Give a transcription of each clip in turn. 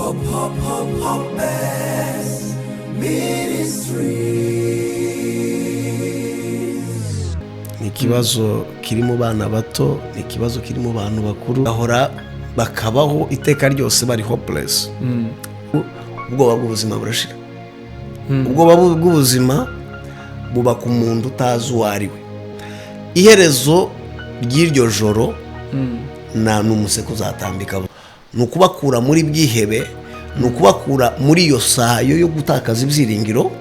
Hope, Hope, Hope, Hope Base Ministries. Ni ikibazo kiri mu bana bato, ni ikibazo kiri mu bantu bakuru, bahora bakabaho iteka ryose bari hopeless. Ubwoba bw'ubuzima burashira. Ubwoba bw'ubuzima buba ku muntu utazi uwo ari we. Iherezo ry'iryo joro nta n'umuseke uzatambika. Ni ukubakura muri bwihebe, ni ukubakura muri iyo sayo yo gutakaza ibyiringiro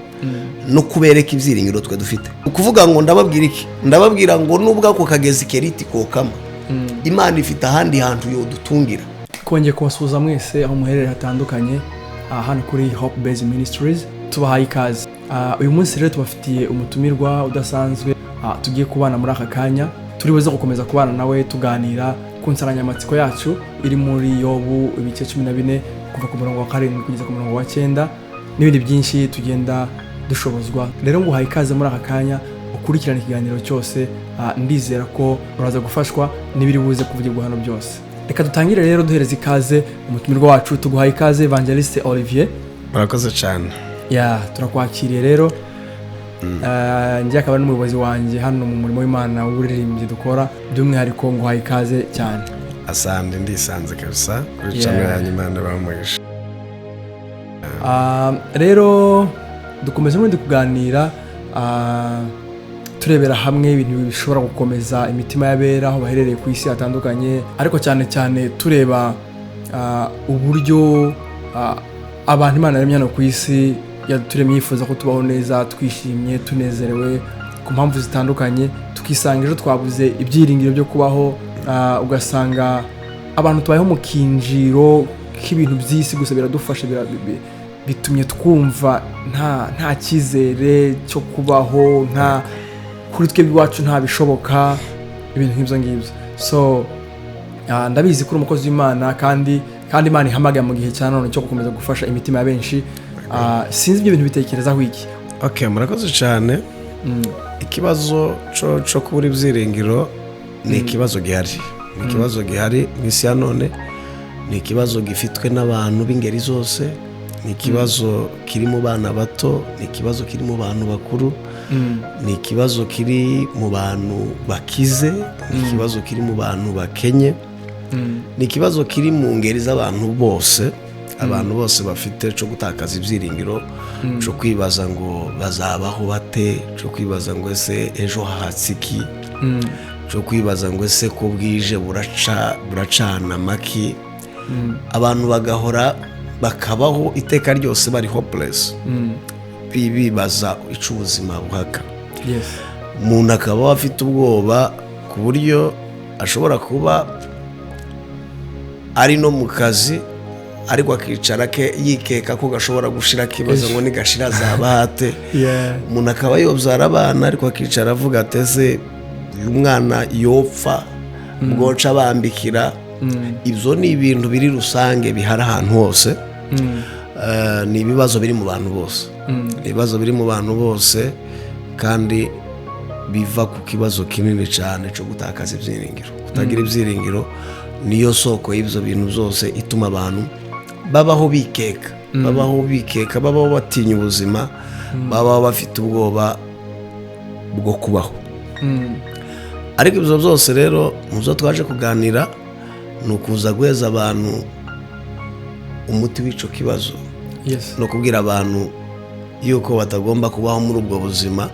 no kubereka ibyiringiro twe dufite. Ni ukuvuga ngo ndababwira iki? Ndababwira ngo nubwo ako kagezi Keriti kokama, Imana ifite ahandi hantu yodutungira. Kongeye kubasuhuza mwese aho muherereye hatandukanye, hano kuri Hope Base Ministries tubahaye ikaze. Uyu munsi rero tubafitiye umutumirwa udasanzwe, tugiye kubana muri aka kanya. Turi buze gukomeza kubana nawe tuganira ku nsanganyamatsiko yacu iri muri Yobu ibice 14, kuva ku murongo wa 7 kugeza ku murongo wa 9, n'ibindi byinshi tugenda dushobozwa. Rero nguhaye ikaze muri aka kanya ukurikirane ikiganiro cyose. Ndizera ko uraza gufashwa n'ibiri buze kuvugirwa hano byose. Reka dutangire rero duhereza ikaze umutumirwa wacu. Tuguhaye ikaze, Evangeliste Olivier. Murakoze cyane. Ya, turakwakiriye rero. Njye akaba ari n'umuyobozi wanjye hano mu murimo w'Imana w'uburirimbyi dukora. By'umwihariko nguhaye ikaze cyane. Asante, ndisanze kabisa kuri channel yanyu. Imana bamugisha. Rero dukomeza n'ubundi kuganira, turebera hamwe ibintu bishobora gukomeza imitima y'abera aho baherereye ku isi hatandukanye, ariko cyane cyane tureba uburyo abantu Imana yaremye hano ku isi, yaturemye yifuza ko tubaho neza, twishimye, tunezerewe. Ku mpamvu zitandukanye tukisanga ejo twabuze ibyiringiro byo kubaho, ugasanga abantu tubayeho mu kinjiro k'ibintu by'isi gusa biradufasha, bitumye twumva nta cyizere cyo kubaho, nta kuri twebwe iwacu, nta bishoboka, ibintu nk'ibyo ngibyo. So ndabizi ko uri umukozi w'Imana kandi Imana ihamagaye mu gihe cya none cyo gukomeza gufasha imitima ya benshi. Sinzi ibyo bintu bitekerezaho iki? Ok, murakoze cyane. Ikibazo cyo kubura ibyiringiro ni ikibazo gihari, ni ikibazo gihari mu isi ya none, ni ikibazo gifitwe n'abantu b'ingeri zose, ni ikibazo kiri mu bana bato, ni ikibazo kiri mu bantu bakuru, ni ikibazo kiri mu bantu bakize, ni ikibazo kiri mu bantu bakenye, ni ikibazo kiri mu ngeri z'abantu bose. Abantu bose bafite cyo gutakaza ibyiringiro, cyo kwibaza ngo bazabaho bate, cyo kwibaza ngo ese ejo hahatse iki, cyo kwibaza ngo ese ko bwije buraca buracana amaki. Abantu bagahora bakabaho iteka ryose bari hopeless, bibaza icyo ubuzima buhaka. Umuntu akaba afite ubwoba ku buryo ashobora kuba ari no mu kazi, ariko akicara ke yikeka ko gashobora gushira, akibaza ngo nigashira azaba hate. Umuntu akaba yobyara abana, ariko akicara avuga ati: "Ese uyu mwana yopfa bwoca bambikira?" Ibyo ni ibintu biri rusange, bihari ahantu hose. Ni ibibazo biri mu bantu bose, ni ibibazo biri mu bantu bose kandi biva ku kibazo kinini cyane cyo gutakaza ibyiringiro. Kutagira ibyiringiro niyo soko y'ibyo bintu byose, ituma abantu babaho bikeka, babaho bikeka, babaho batinya ubuzima, babaho bafite ubwoba bwo kubaho. Ariko ibyo byose rero, mu byo twaje kuganira ni ukuza guheza abantu umuti w'icyo kibazo no kubwira abantu yuko batagomba kubaho muri ubwo buzima,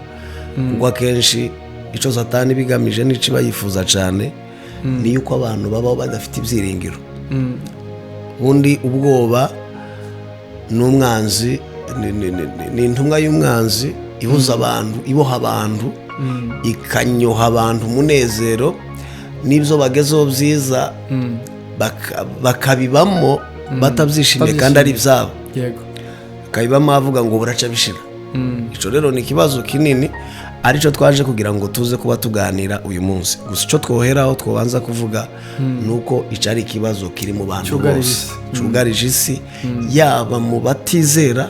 kuko akenshi icyo Satani bigamije n'icyo iba yifuza cyane ni yuko abantu babaho badafite ibyiringiro. Ubundi ubwoba ni umwanzi, ni intumwa y'umwanzi ibuza abantu, iboha abantu, ikanyoha abantu umunezero n'ibyo bagezeho byiza, bakabibamo batabyishimiye kandi ari ibyabo, bakabibamo avuga ngo buraca bishira. Icyo rero ni ikibazo kinini, aricyo twaje kugira ngo tuze kuba tuganira uyu munsi. Gusa icyo twoheraho twabanza kuvuga ni uko icyo ari ikibazo kiri mu bantu Cyugarije bose, isi. Cyugarije isi, yaba mu batizera,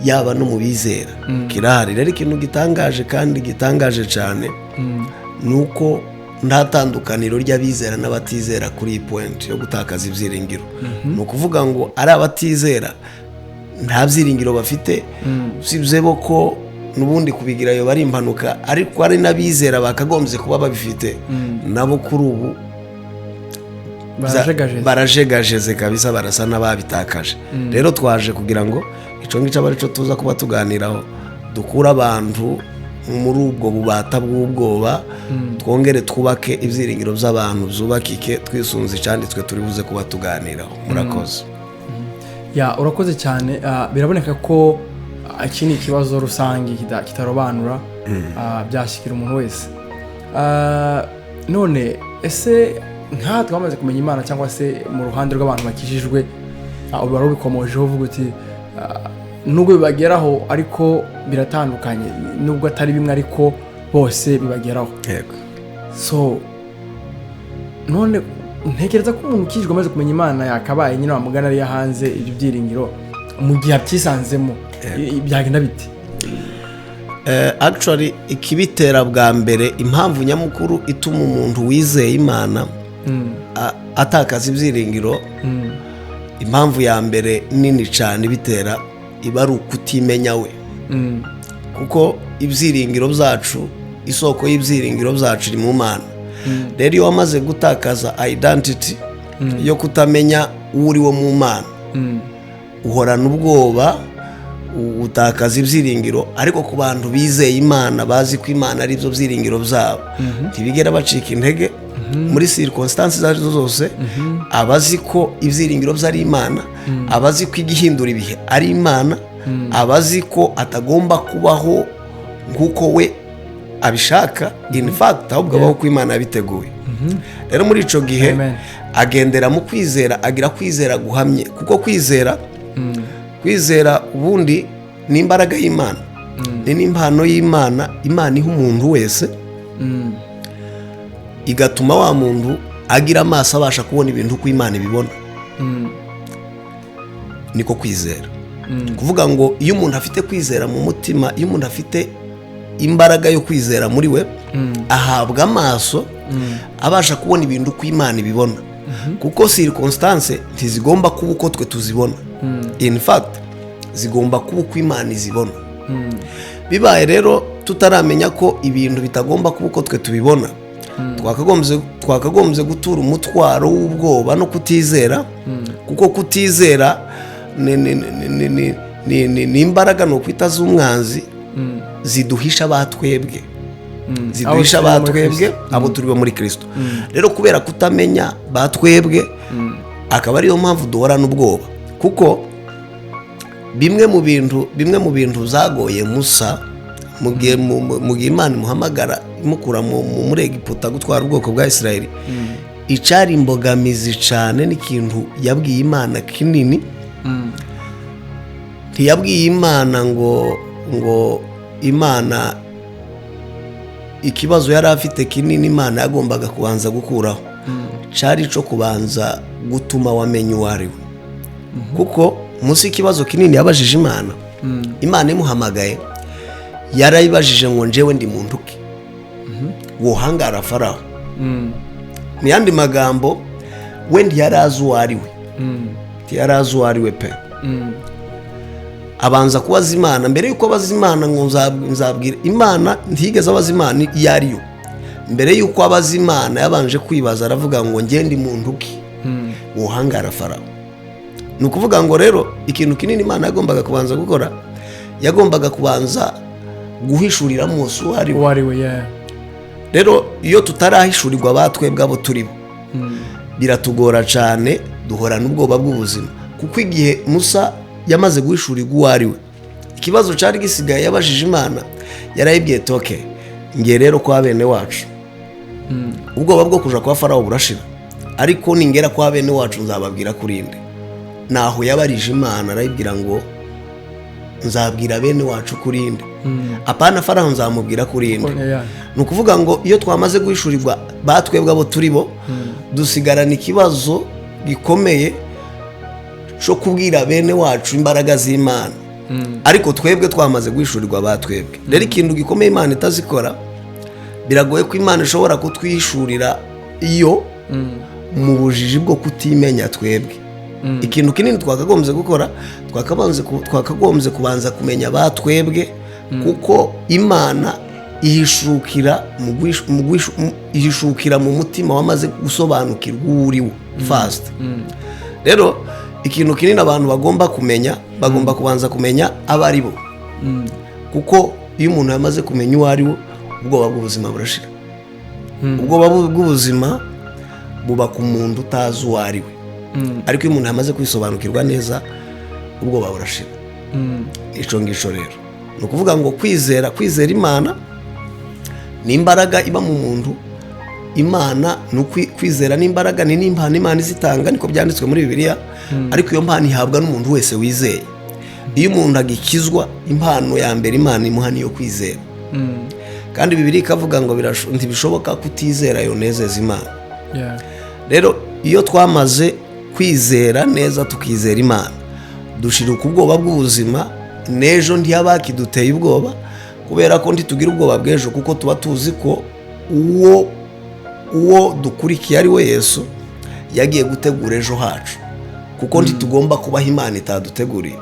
yaba no mu bizera, kirahari. Rero ikintu gitangaje kandi gitangaje cyane ni uko Nta tandukaniro ry'abizera n'abatizera kuri iyi point yo gutakaza ibyiringiro. Ni ukuvuga ngo ari abatizera nta byiringiro bafite, usibye bo ko n'ubundi kubigirayo bari impanuka, ariko ari n'abizera bakagombye kuba babifite nabo kuri ubu Barajegajeze. Barajegajeze kabisa, barasa n'ababitakaje. Rero twaje kugira ngo icyo ngicyo abe aricyo tuza kuba tuganiraho, dukure abantu muri ubwo bubata bw'ubwoba, twongere twubake ibyiringiro by'abantu byubakike twisunze icyanditswe turi buze kuba tuganiraho. Murakoze. Ya, urakoze cyane. Biraboneka ko iki ni ikibazo rusange kitarobanura, byashyikira umuntu wese. None ese nk'aha twamaze kumenya Imana, cyangwa se mu ruhande rw'abantu bakijijwe, ubu wari ubikomojeho uvuga uti nubwo bibageraho ariko biratandukanye, nubwo atari bimwe ariko bose bibageraho. Yego. So none ntekereza ko umuntu ukijijwe amaze kumenya Imana yakabaye nyine wamugana ariyo hanze ibyo byiringiro mu gihe abyisanzemo, byagenda bite? Actually ikibitera bwa mbere, impamvu nyamukuru ituma umuntu wizeye Imana atakaza ibyiringiro, impamvu ya mbere nini cyane ibitera iba ari ukutimenya we, kuko ibyiringiro byacu, isoko y'ibyiringiro byacu iri mu Mana. Rero iyo wamaze gutakaza identity yo kutamenya uwo uri wo mu Mana, uhorana ubwoba, utakaza ibyiringiro. Ariko ku bantu bizeye Imana, bazi ko Imana ari byo byiringiro byabo, ntibigera bacika intege muri circumstances izo arizo zose. Abazi ko ibyiringiro bye ari Imana, abazi ko igihindura ibihe ari Imana, abazi ko atagomba kubaho nk'uko we abishaka, in fact ahubwo abaho uko Imana yabiteguye. Rero muri icyo gihe Amen. agendera mu kwizera, agira kwizera guhamye, kuko kwizera ubundi ni imbaraga y'Imana, ni n'impano y'Imana. Imana iha umuntu wese, igatuma wa muntu agira amaso abasha kubona ibintu uko Imana ibibona. Niko kwizera. Kuvuga ngo iyo umuntu afite kwizera mu mutima, iyo umuntu afite imbaraga yo kwizera muri we, ahabwa amaso abasha kubona ibintu uko Imana ibibona, kuko circumstances ntizigomba kuba uko twe tuzibona, in fact zigomba kuba uko Imana izibona. Bibaye rero tutaramenya ko ibintu bitagomba kuba uko twe tubibona, twakagombye gutura umutwaro w'ubwoba no kutizera, kuko kutizera ni imbaraga ni ukwita z'umwanzi ziduhisha batwebwe, ziduhisha Abo turi bo muri batwebwe, Kristo. abo turi bo muri Kirisito. Rero kubera kutamenya batwebwe, akaba ariyo mpamvu duhorana ubwoba, kuko bimwe mu bintu zagoye Musa mu gihe Imana imuhamagara imukura muri Egiputa gutwara ubwoko bwa Isirayeli, icyari imbogamizi cyane n'ikintu yabwiye Imana kinini, ntiyabwiye Imana ngo Imana ikibazo yari afite kinini Imana yagombaga kubanza gukuraho cyari icyo kubanza gutuma wamenya uwo ari we. Kuko munsi y'ikibazo kinini yabajije Imana, Imana imuhamagaye yarayibajije ngo: "Njyewe ndi muntu ki wohangara Faraho?" Mu yandi magambo, we ntiyari azi uwo ari we, ntiyari azi uwo ari we pe. Abanza kubaza Imana. Mbere y'uko abaza Imana ngo nzabwira Imana, ntiyigeze abaza Imana iyo ari yo. Mbere y'uko abaza Imana yabanje kwibaza, aravuga ngo: "Ngende muntu ki wohangara Faraho?" Ni ukuvuga ngo rero ikintu kinini Imana yagombaga kubanza gukora, yagombaga kubanza guhishurira Mose uwo ari we. Uwo ari we, yeah. Rero iyo tutarahishurirwa abatwebwe abo turi bo, biratugora cyane, duhorana ubwoba bw'ubuzima. Kuko igihe Musa yamaze guhishurirwa uwo ari we, ikibazo cyari gisigaye yabajije Imana, yarayibwiye toke ngiye rero kwa bene wacu, ubwoba bwo kuja kwa Farawo burashira, ariko ningera kwa bene wacu nzababwira kuri nde? Naho yabarije Imana, arayibwira ngo: "Nzabwira bene wacu kuri nde? Apana Farawo, nzamubwira kuri nde?" Ni ukuvuga ngo iyo twamaze guhishurirwa batwebwe abo turi bo, dusigarana ikibazo gikomeye cyo kubwira bene wacu imbaraga z'Imana, ariko twebwe twamaze guhishurirwa batwebwe. Rero ikintu gikomeye Imana itazikora Biragoye ko Imana ishobora kutwihishurira iyo mu bujiji bwo kutimenya twebwe. Ikintu kinini twakagombye gukora, twakagombye kubanza kumenya ba twebwe, kuko Imana ihishukira mu guhishu- mu guhishu- mu- ihishukira mu mutima wamaze gusobanukirwa uwo uri wo first. Rero ikintu kinini abantu bagomba kumenya, bagomba kubanza kumenya abo ari bo, kuko iyo umuntu yamaze kumenya uwo ari we, ubwoba bw'ubuzima burashira. Ubwoba bw'ubuzima buba ku muntu utazi uwo ari we, ariko iyo umuntu yamaze kwisobanukirwa neza, ubwoba burashira. Icyo ngicyo rero ni ukuvuga ngo kwizera Imana ni imbaraga iba mu muntu. Imana ni kwizera n'imbaraga, ni n'impano Imana izitanga, niko byanditswe muri Bibiliya. Ariko iyo mpano ihabwa n'umuntu wese wizeye. Iyo umuntu agikizwa, impano ya mbere Imana imuha niyo kwizera. Kandi Bibiliya ikavuga ngo ntibishoboka kutizera yonezeza Imana. Rero iyo twamaze kwizera neza, tukizera Imana, dushira ubwoba bw'ubuzima. N'ejo ntiyaba kiduteye ubwoba, kubera ko ntitugira ubwoba bw'ejo, kuko tuba tuzi ko uwo dukurikiye ari we Yesu, yagiye gutegura ejo hacu, kuko ntitugomba kubaho Imana itaduteguriye,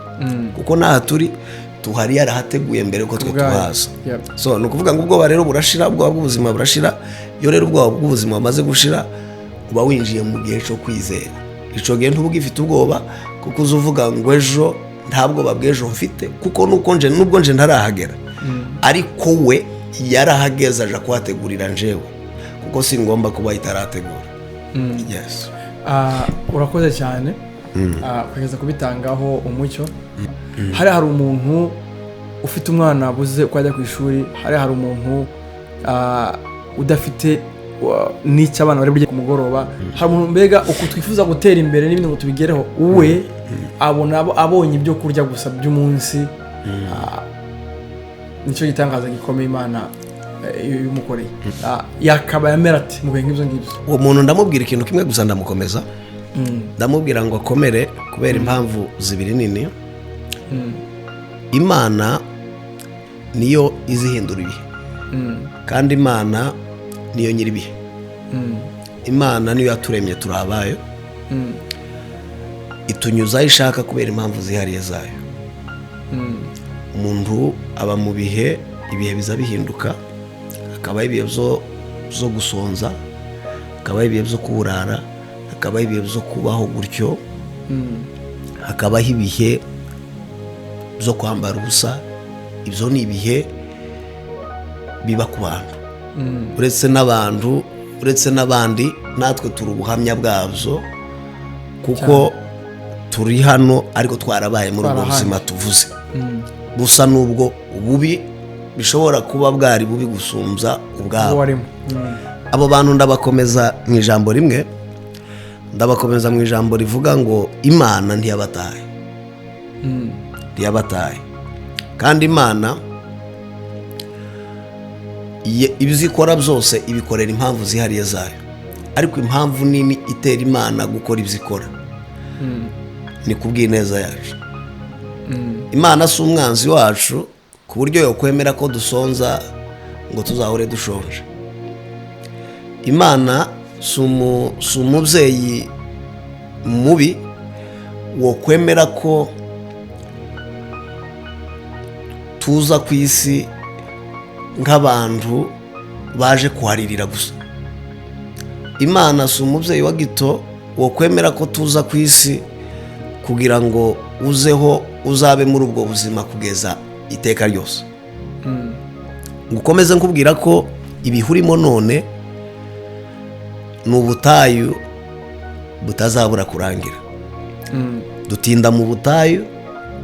kuko n'aha turi tuhari yarahateguye mbere ko twe Ubwayo. tuhaza. So ni ukuvuga ngo ubwoba rero burashira, ubwoba bw'ubuzima burashira. Iyo rero ubwoba bw'ubuzima bumaze gushira, uba winjiye mu gihe cyo kwizera. Icyo gihe ntuba ugifite ubwoba, kuko uza uvuga ngo ejo nta bwoba bw'ejo mfite, kuko nuko nje, nubwo nje ntarahagera, ariko we yarahageze, aja kuhategurira njewe, kuko si ngomba kuba itarategura. Yes. Urakoze cyane kugeza kubitangaho umucyo. Hari umuntu ufite umwana abuze uko ajya ku ishuri, hari umuntu udafite n'icyo abana bari burye ku mugoroba, hari umuntu mbega uku twifuza gutera imbere n'ibindi ngo tubigereho, we abona abonye ibyo kurya gusa by'umunsi, nicyo gitangaza gikomeye Imana ibimukoreye. Yakabaye amera ati mu bihe nk'ibyo ngibyo? Uwo muntu ndamubwira ikintu kimwe gusa, ndamukomeza, ndamubwira ngo akomere, kubera impamvu zibiri nini. Imana niyo izihindura ibihe, kandi Imana niyo nyir'ibihe. Imana niyo yaturemye, turi abayo, itunyuza aho ishaka kubera impamvu zihariye zayo. Umuntu aba mu bihe, ibihe biza bihinduka, hakabaho ibihe byo gusonza, hakabaho ibihe byo kuburara, hakabaho ibihe byo kubaho gutyo, hakabaho ibihe byo kwambara ubusa. Ibyo ni ibihe biba ku bantu. Uretse n'abantu, uretse n'abandi, natwe turi ubuhamya bwabyo, kuko turi hano ariko twarabaye muri ubwo Twarahanye. buzima tuvuze, busa n'ubwo ububi bishobora kuba bwari bubi gusumbya uwo ubwabo. warimo. Abo bantu ndabakomeza mu ijambo rimwe, ndabakomeza mu ijambo rivuga ngo Imana ntiyabataye, ntiyabataye. Kandi Imana ibyo ikora byose ibikorera impamvu zihariye zayo, ariko impamvu nini itera Imana gukora ibyo ikora ni ku bw'ineza yacu. Imana si umwanzi wacu ku buryo yokwemera ko dusonza ngo tuzahore dushonje. Imana si umubyeyi mubi wokwemera ko tuza ku isi nk'abantu baje kuharirira gusa. Imana si umubyeyi wa gito wokwemera ko tuza ku isi kugira ngo uzeho uzabe muri ubwo buzima kugeza iteka ryose. Ngo ukomeze nkubwira ko ibihe urimo none ni ubutayu butazabura kurangira. Dutinda mu butayu,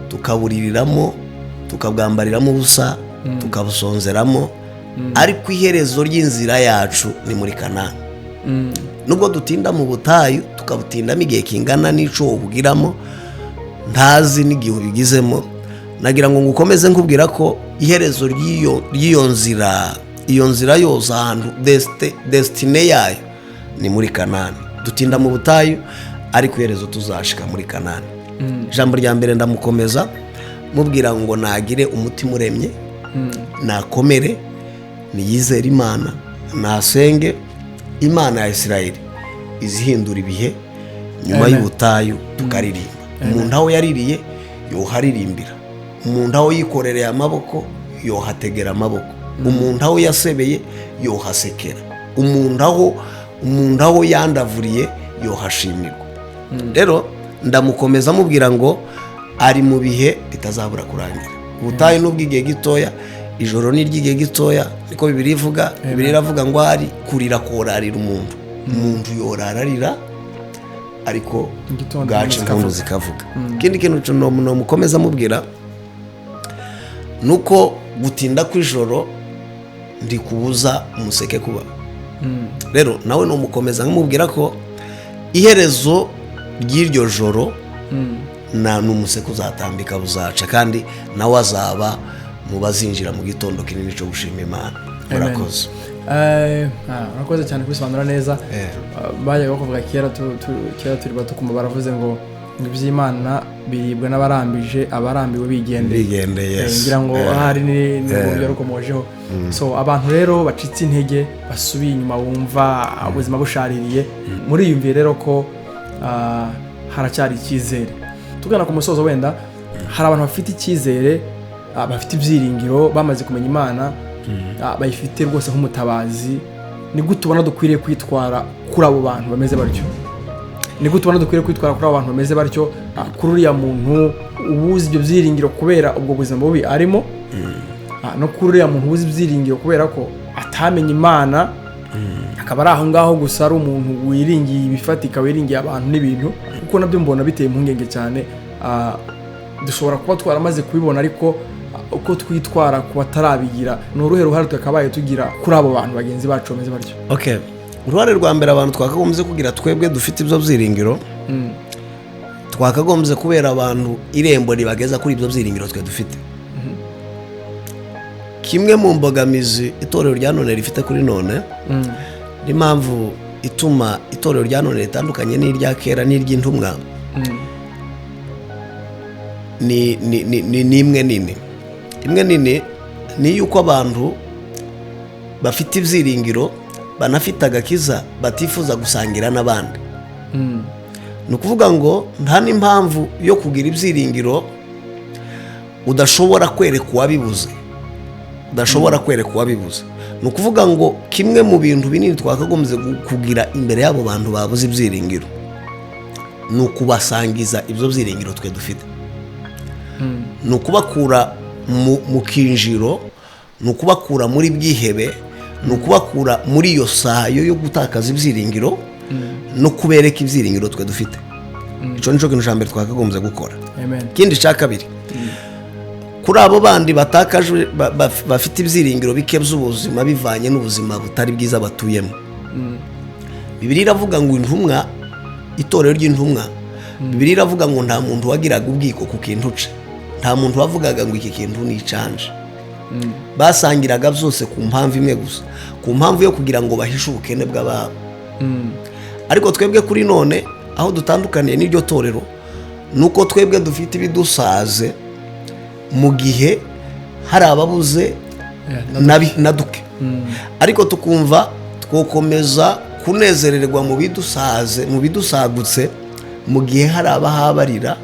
tukabuririramo, tukabwambariramo ubusa, tukabusonzeramo, ariko iherezo ry'inzira yacu ni muri Kanani. Nubwo dutinda mu butayu, tukabutindamo igihe kingana n'ico ubugiramo, ntazi n'igihe ubigizemo, nagira ngo ngukomeze nkubwira ko iherezo ry'iyo nzira, iyo nzira yose, ahantu destinée yayo ni muri Kanani. Dutinda mu butayu, ariko iherezo tuzashika muri Kanani. Ijambo rya mbere, ndamukomeza mubwira ngo nagire umutima uremye, nakomere, niyizere Imana. Nasenge Imana ya Isirayeli izihindura ibihe nyuma Amen. y'ubutayu tukaririmba. Umuntu aho yaririye yoharirimbira, umuntu aho yikorereye amaboko yohategera amaboko, umuntu aho yasebeye yohasekera, umuntu aho yandavuriye yohashimirwa. Rero ndamukomeza amubwira ngo ari mu bihe bitazabura kurangira. Ubutayu ni ubw'igihe gitoya, ijoro ni iry'igihe gitoya, niko Bibiliya ivuga. Bibiliya iravuga ngo hari kurira korarira umuntu, umuntu yorara arira, ariko Igitondo bwaca impundu impundu zikavuga. Ikindi kintu nomukomeza amubwira ni uko gutinda kw'ijoro ndikubuza umuseke kuba. Rero nawe numukomeza nkamubwira ko iherezo ry'iryo joro na n'umuseke uzatambika buzaca, kandi nawe azaba mu bazinjira mu gitondo kinini cyo gushima Imana. Murakoze. Urakoze cyane kubisobanura neza. Bajyaga bakuvuga kera, kera turi bato, kumva baravuze ngo iby'Imana biribwa n'abarambije, abarambiwe bigendeye. Bigendeye, yes. Ngira ngo ahari ni uburyo rukomojeho. So abantu rero bacitse intege, basubiye inyuma, bumva ubuzima bushaririye, muriyumviye rero ko haracyari icyizere. Tugana ku musozo, wenda hari abantu bafite icyizere, bafite ibyiringiro, bamaze kumenya Imana, bayifite rwose nk'umutabazi. Ni gute ubona dukwiriye kwitwara kuri abo bantu bameze batyo? Ni gute ubona dukwiriye kwitwara kuri abo bantu bameze batyo, kuri uriya muntu ubuze ibyo byiringiro kubera ubwo buzima bubi arimo, no kuri uriya muntu ubuze ibyiringiro kubera ko atamenye Imana, akaba ari aho ngaho gusa, ari umuntu wiringiye ibifatika, wiringiye abantu n'ibintu? Kuko nabyo mbona biteye impungenge cyane. Dushobora kuba twaramaze kubibona, ariko uko twitwara ku batarabigira, ni uruhe ruhare twakabaye tugira kuri abo bantu bagenzi bacu bameze batyo? Okay, uruhare rwa mbere abantu twakagombye kugira, twebwe dufite ibyo byiringiro, twakagombye kubera abantu irembo ribageza kuri ibyo byiringiro twe dufite. Kimwe mu mbogamizi itorero rya none rifite kuri none, n'impamvu ituma itorero rya none ritandukanye n'irya kera n'iry'intumwa, ni imwe nini. Imwe nini ni yuko abantu bafite ibyiringiro, banafite agakiza, batifuza gusangira n'abandi. Ni ukuvuga ngo nta n'impamvu yo kugira ibyiringiro udashobora kwereka uwabibuze, udashobora kwereka uwabibuze. Ni ukuvuga ngo kimwe mu bintu binini twakagombye kugira imbere y'abo bantu babuze ibyiringiro ni ukubasangiza ibyo byiringiro twe dufite, ni ukubakura mu kinjiro, ni ukubakura muri bwihebe, ni ukubakura muri iyo sayo yo gutakaza ibyiringiro, no kubereka ibyiringiro twe dufite. Icyo nicyo kintu cya mbere twakagombye gukora. Amen. Ikindi cya kabiri, kuri abo bandi batakaje, bafite ibyiringiro bike by'ubuzima bivanye n'ubuzima butari bwiza batuyemo, Bibiliya iravuga ngo intumwa, itorero ry'intumwa, Bibiliya iravuga ngo nta muntu wagiraga ubwiko ku kintu ce, nta muntu wavugaga ngo iki kintu ni icanje. Basangiraga byose ku mpamvu imwe gusa, ku mpamvu yo kugira ngo bahishe ubukene bw'ababo. Ariko twebwe kuri none, aho dutandukaniye n'iryo torero ni uko twebwe dufite ibidusaze mu gihe hari ababuze na duke, ariko tukumva twokomeza kunezererwa mu bidusaze, mu bidusagutse, mu gihe hari abahabarira,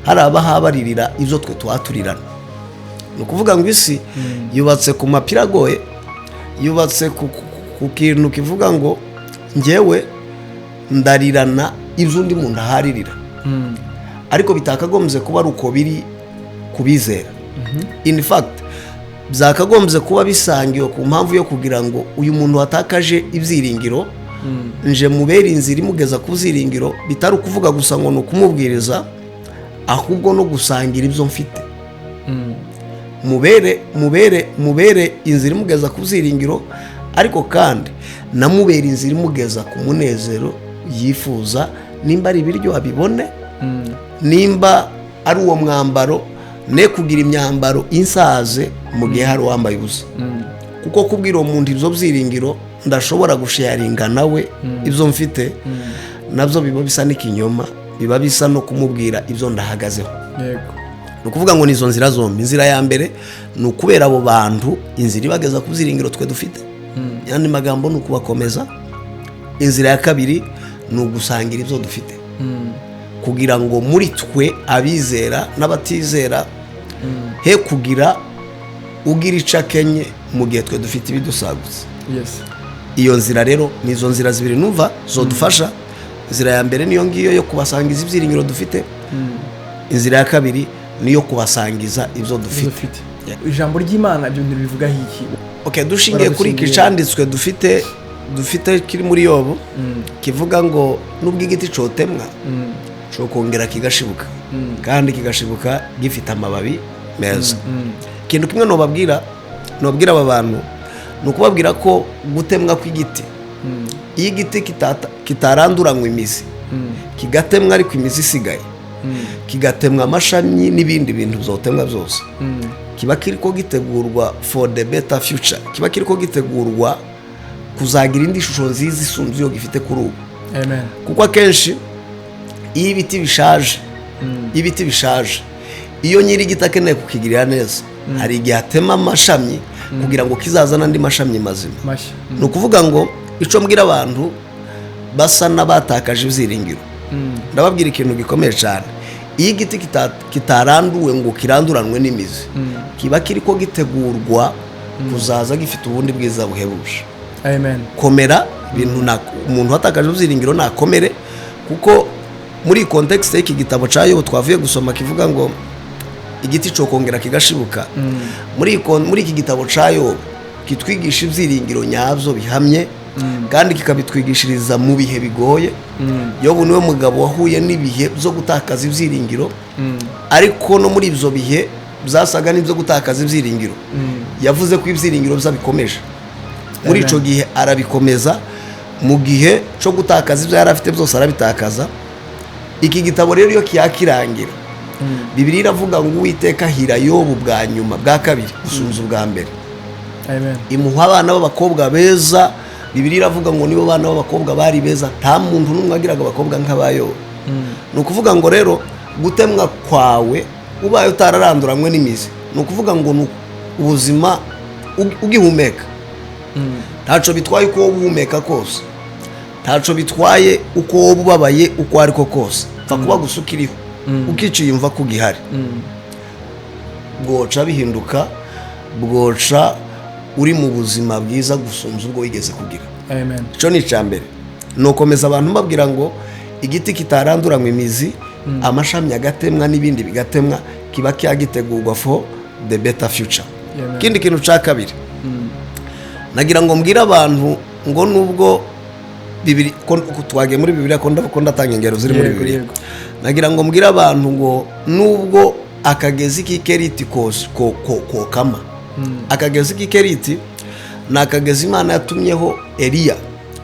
hari abahabaririra ibyo twe twaturirana. Ni ukuvuga ngo isi yubatse ku mapira agoye, yubatse ku kintu kivuga ngo ngewe ndarirana ibyo undi muntu aharirira, ariko bitakagombye kuba ari uko biri kubizera. In fact, byakagombye kuba bisangiwe ku mpamvu yo kugira ngo uyu muntu watakaje ibyiringiro nje mubere inzira imugeza ku byiringiro, bitari ukuvuga gusa ngo ni ukumubwiriza, ahubwo no gusangira ibyo mfite. Mubere inzira imugeza ku byiringiro, ariko kandi namubere inzira imugeza ku munezero yifuza. Nimba ari ibiryo abibone, nimba ari uwo mwambaro, ne kugira imyambaro insaze mu gihe hari uwambaye ubusa. Kuko kubwira uwo muntu ibyo byiringiro, ndashobora gusharinga nawe ibyo mfite, nabyo biba bisa n'ikinyoma, biba bisa no kumubwira ibyo ndahagazeho. Ni ukuvuga ngo ni izo nzira zombi. Inzira ya mbere ni ukubera abo bantu inzira ibageza ku byiringiro twe dufite. Yandi magambo ni ukubakomeza. Inzira ya kabiri ni ugusangira ibyo dufite, kugira ngo muri twe abizera n'abatizera he kugira ugira icyo akenye mu gihe twe dufite ibidusagutse. Iyo nzira rero ni izo nzira zibiri numva zodufasha. Inzira ya mbere niyo ngiyo yo kubasangiza ibyiringiro dufite. Inzira ya kabiri niyo kubasangiza ibyo dufite. Dufite ijambo ry'Imana, ibyo bintu bivugaho iki? Okay, dushingiye kuri iki Baradushingiye. cyanditswe dufite kiri muri Yobu, kivuga ngo nubwo igiti cotemwa cokongera kigashibuka, kandi kigashibuka gifite amababi meza. Ikintu kimwe nobabwira aba bantu ni ukubabwira ko gutemwa kw'igiti, iyo igiti kitaranduranywa imizi, kigatemwa ariko imizi isigaye, kigatemwa amashami n'ibindi bintu byotemwa byose, kiba kiriko gitegurwa for the better future, kiba kiriko gitegurwa kuzagira indi shusho nziza isumbye iyo gifite kuri ubu. Amen. Kuko akenshi iyo ibiti bishaje, iyo ibiti bishaje, iyo nyiri igiti akeneye kukigirira neza, hari igihe atema amashami kugira ngo kizazane andi mashami mazima. Mashya. Ni ukuvuga ngo icyo mbwira abantu basa n'abatakaje ibyiringiro, ndababwira ikintu gikomeye cyane: iyo igiti kitaranduwe ngo kiranduranwe n'imizi, kiba kiri ko gitegurwa kuzaza gifite ubundi bwiza buhebuje. Amen. Komera ibintu umuntu watakaje ibyiringiro nakomere, kuko muri iyi context y'iki gitabo cya Yobu twavuye gusoma kivuga ngo igiti cokongera kigashibuka, muri iki gitabo cya Yobu kitwigisha ibyiringiro nyabyo bihamye, kandi kikabitwigishiriza mu bihe bigoye. Yobu niwe mugabo wahuye n'ibihe byo gutakaza ibyiringiro, ariko no muri ibyo bihe byasaga n'ibyo gutakaza ibyiringiro, yavuze ko ibyiringiro bye bikomeje muri icyo gihe, arabikomeza mu gihe cyo gutakaza ibyo yari afite byose, arabitakaza. Iki gitabo rero iyo kiyakirangira, Bibiliya iravuga ngo Uwiteka ahira Yobu bwa nyuma, bwa kabiri, gusunza ubwa mbere. Amen. Imuha abana b'abakobwa beza. Bibiliya iravuga ngo nibo bana b'abakobwa bari beza, nta muntu n'umwe wagiraga abakobwa nk'aba Yobu. Ni ukuvuga ngo rero gutemwa kwawe, ubaye utararanduranywe n'imizi, ni ukuvuga ngo ni ubuzima ugihumeka, ntacyo bitwaye uko wowe uhumeka kose, ntacyo bitwaye uko wowe ubabaye uko ariko kose, pfa kuba gusa ukiriho, ukiciyumva ko ugihari. Bwoca bihinduka, bwoca uri mu buzima bwiza gusumbya ubwo wigeze kugira. Amen. Icyo ni icya mbere, ni ukomeza abantu mbabwira ngo igiti kitaranduranywa imizi, amashami agatemwa n'ibindi bigatemwa, kiba cyagitegurwa for the better future. Amen. Ikindi kintu cya kabiri nagira ngo mbwire abantu ngo nubwo bibiri ko twagiye muri Bibiliya, ko ndatanga ingero ziri muri Bibiliya, nagira ngo mbwire abantu ngo nubwo akagezi k'Ikeriti kokama, akagezi k'Ikeriti ni akagezi Imana yatumyeho Eliya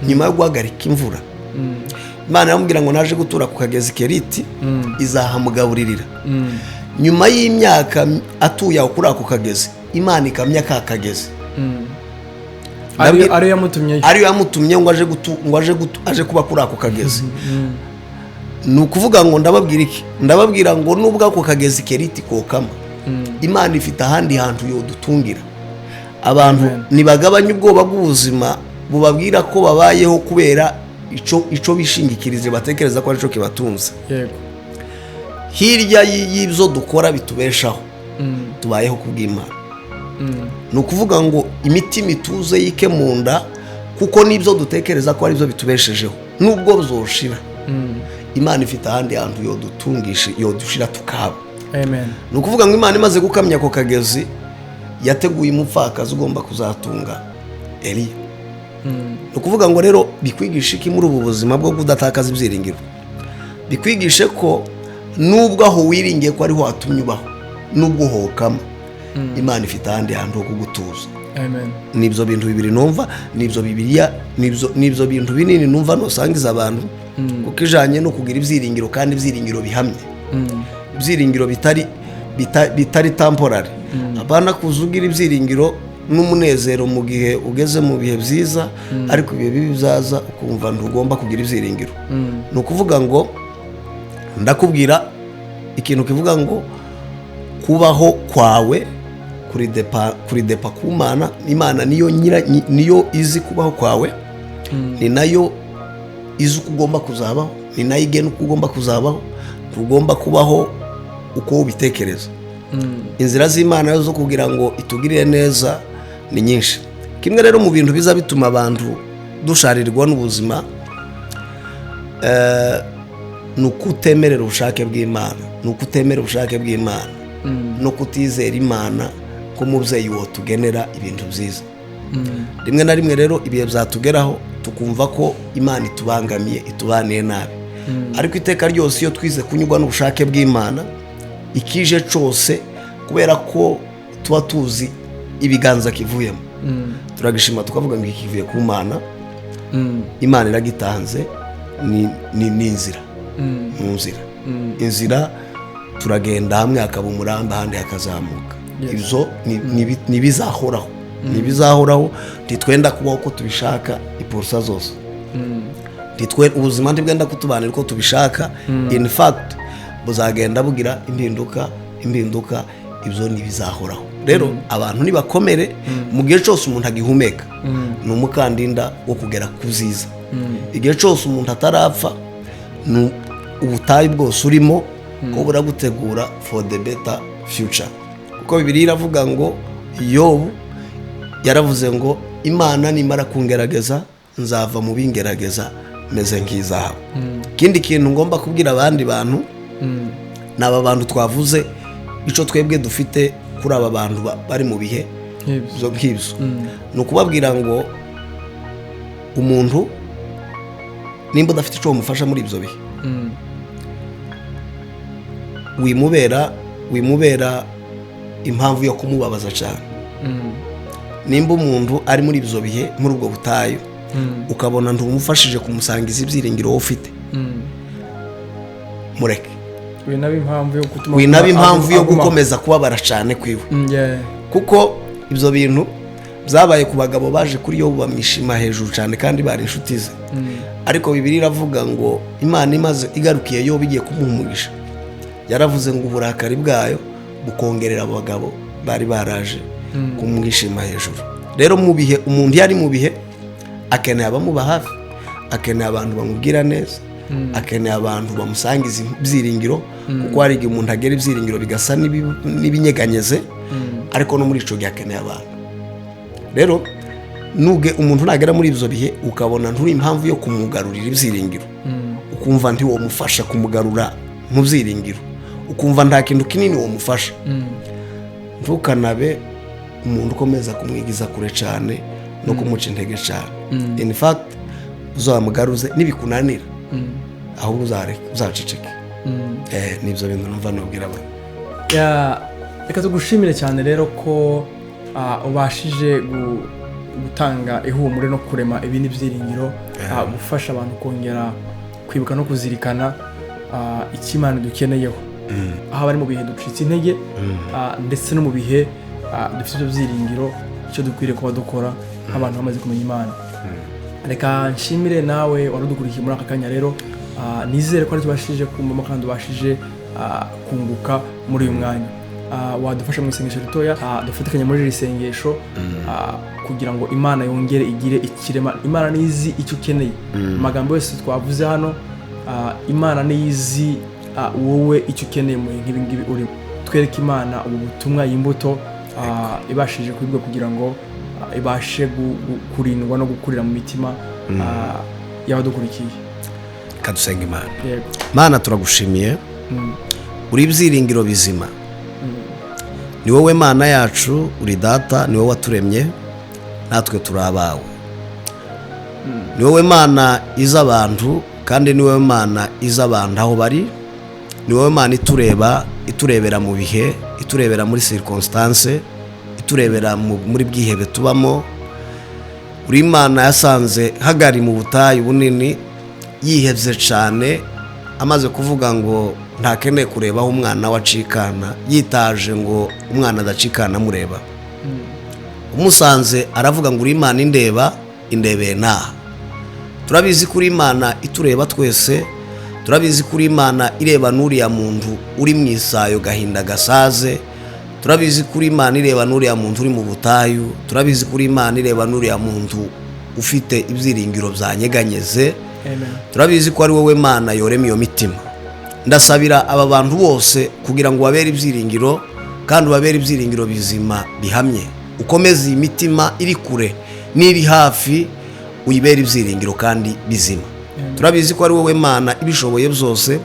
nyuma yo guhagarika imvura. Imana iramubwira ngo naje gutura ku kagezi Keriti, izahamugaburirira. Nyuma y'imyaka atuye aho kuri ako kagezi, Imana ikamya ka kagezi. Ariyo yamutumyeyo. Ariyo yamutumye ngo aje gutu, ngo aje gutu, aje kuba kuri ako kagezi. Ni ukuvuga ngo ndababwira iki? Ndababwira ngo nubwo ako kagezi Keriti kokama, Imana ifite ahandi hantu yodutungira abantu. Amen. Ntibagabanye ubwoba bw'ubuzima bubabwira ko babayeho kubera ico bishingikirije, batekereza ko aricyo kibatunze. Hirya y'ibyo dukora bitubeshaho, tubayeho kubw'Imana. Ni ukuvuga ngo imitima ituze yike mu nda, kuko n'ibyo dutekereza ko aribyo bitubeshejeho, nubwo bizoshira, Imana ifite ahandi hantu yodutungisha, yodushira tukaba. Amen. Ni ukuvuga ngo Imana imaze gukamya ako kagezi, yateguye umupfakazi ugomba kuzatunga Eliya. Ni ukuvuga ngo rero bikwigisha iki muri ubu buzima bwo kudatakaza ibyiringiro? Bikwigishe ko nubwo aho wiringiye ko ariho watumye ubaho, nubwo uhokama, Imana ifite ahandi hantu ho kugutuza. Amen. Nibyo bintu bibiri numva, nibyo Bibiliya, nibyo bintu binini numva nusangiza abantu, kuko ijanye no kugira ibyiringiro, kandi ibyiringiro bihamye, ibyiringiro bitari temporary. Apana kuza ugira ibyiringiro n'umunezero mu gihe ugeze mu bihe byiza, ariko ibihe bibi byaza ukumva ntugomba kugira ibyiringiro. Ni ukuvuga ngo ndakubwira ikintu kivuga ngo kubaho kwawe Kuridepa ku Mana. Imana niyo niyo izi kubaho kwawe, ni nayo izi uko ugomba kuzabaho, ni nayo igena uko ugomba kuzabaho. Ntugomba kubaho uko ubitekereza. Inzira z'Imana zo kugira ngo itugirire neza ni nyinshi. Kimwe rero mu bintu biza bituma abantu dusharirwa n'ubuzima ni ukutemerera ubushake bw'Imana, ni ukutemera ubushake bw'Imana no kutizera Imana ko umubyeyi wotugenera ibintu byiza. Rimwe na rimwe rero ibihe byatugeraho tukumva ko Imana itubangamiye, itubaniye nabi. Ariko iteka ryose iyo twize kunyurwa n'ubushake bw'Imana, ikije cyose, kubera ko tuba tuzi ibiganza kivuyemo, turagishima tukavuga ngo ikivuye ku Mana, Imana iragitanze, ni inzira. Mu nzira, inzira turagenda, hamwe hakaba umuramba, ahandi hakazamuka. Ibyo ntibizahoraho, ntibizahoraho. Ntitwenda kubaho uko tubishaka iporosa zose. Ubuzima ntibwenda kutubanira uko tubishaka. In fact, buzagenda bugira impinduka, impinduka. Ibyo ntibizahoraho. Rero abantu nibakomere. Mu gihe cyose umuntu agihumeka, ni umukandida wo kugera ku byiza. Igihe cyose umuntu atarapfa, ni ubutayu bwose urimo ko buragutegura for the better future, kuko Bibiliya iravuga ngo Yobu yaravuze ngo: "Imana nimara kungerageza, nzava mu bingerageza meze nk'izahabu." Ikindi kintu ngomba kubwira abandi bantu ni aba bantu twavuze, icyo twebwe dufite kuri aba bantu bari mu bihe nk'ibyo, nk'ibyo, ni ukubabwira ngo umuntu nimba udafite icyo wamufasha muri ibyo bihe, wimubera impamvu yo kumubabaza cyane. Nimba umuntu ari muri ibyo bihe, muri ubwo butayu, ukabona ntumufashije kumusangiza ibyiringiro wowe ufite, mureke. Winaba impamvu yo gutuma Winaba impamvu yo agumaho. gukomeza kubabara cyane kwiwe, kuko ibyo bintu byabaye ku bagabo baje kuri Yobu bamwishima hejuru cyane kandi bari inshuti ze. Ariko Bibiliya iravuga ngo Imana imaze igarukiye Yobu igiye kumuha umugisha, yaravuze ngo uburakari bwayo bukongerera abo bagabo bari baraje kumwishima hejuru. Rero mu bihe, umuntu iyo ari mu bihe, akeneye abamuba hafi, akeneye abantu bamubwira neza, akeneye abantu bamusangiza ibyiringiro, kuko hari igihe umuntu agera ibyiringiro bigasa n'ibinyeganyeze. Ariko no muri icyo gihe akeneye abantu. Rero nuge umuntu nagera muri ibyo bihe, ukabona nturi impamvu yo kumugarurira ibyiringiro, ukumva ntiwamufasha kumugarura mu byiringiro, ukumva nta kintu kinini wamufasha, ntukanabe umuntu ukomeza kumwigiza kure cyane no kumuca intege cyane. In fact, uzamugaruze nibikunanira, ahubwo uzaceceke. Nibyo bintu numva nubwira abantu. Reka tugushimire cyane rero ko ubashije gutanga ihumure no kurema ibindi byiringiro, gufasha abantu kongera kwibuka no kuzirikana icyo Imana dukeneyeho, aho abari mu bihe ducitse intege, ndetse no mu bihe dufite ibyo byiringiro, icyo dukwiriye kuba dukora nk'abantu bamaze kumenya Imana. Reka nshimire nawe wari udukurikiye muri aka kanya. Rero nizere ko aricyo ubashije kumvamo kandi ubashije kunguka muri uyu mwanya. Wadufasha mu isengesho ritoya, dufatikanye muri iri sengesho, kugira ngo Imana yongere igire ikirema. Imana nizi icyo ukeneye. Amagambo yose twavuze hano, Imana nizi wowe icyo ukeneye mu bihe nk'ibi ngibi urimo. Twereke Imana ubu butumwa, iyi mbuto ibashije kubibwa kugira ngo ibashe kurindwa no gukurira mu mitima y'abadukurikiye. Kadusenga Imana. Yego. Mana, turagushimiye. Uri ibyiringiro bizima, ni wowe Mana yacu, uri Data, ni wowe waturemye, natwe turi abawe. Ni wowe Mana izi abantu, kandi ni wowe Mana izi abantu aho bari. Ni wowe Mana itureba, iturebera mu bihe, iturebera muri circonstance, iturebera muri bwihebe tubamo. Uri Imana yasanze Hagari mu butayu bunini, yihebye cyane, amaze kuvuga ngo ntakeneye kureba aho umwana we acikana, yitaje ngo umwana adacikana amureba. Umusanze aravuga ngo: "Uri Imana indeba, indebeye ntaha." Turabizi ko uri Imana itureba twese. Turabizi ko uri Imana ireba n'uriya muntu uri mu isayo gahinda gasaze. Turabizi kuri Imana ireba n'uriya muntu uri mu butayu. Turabizi kuri Imana ireba n'uriya muntu ufite ibyiringiro byanyeganyeze. Amen. Turabizi ko ari wowe Mana yorema iyo mitima. Ndasabira aba bantu bose kugira ngo ubabere ibyiringiro, kandi ubabere ibyiringiro bizima bihamye. Ukomeze iyi mitima iri kure n'iri hafi, uyibere ibyiringiro kandi bizima. Turabizi ko ari wowe Mana ibishoboye byose,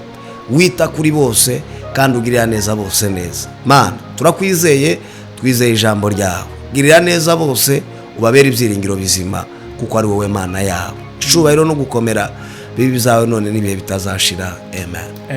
wita kuri bose kandi ugirira neza bose neza. Mana, turakwizeye, twizeye ijambo ryawe. Girira neza bose, ubabere ibyiringiro bizima, kuko ari wowe Mana yabo. Icubahiro no gukomera bibe ibyawe none n'ibihe bitazashira. Amen. Amen.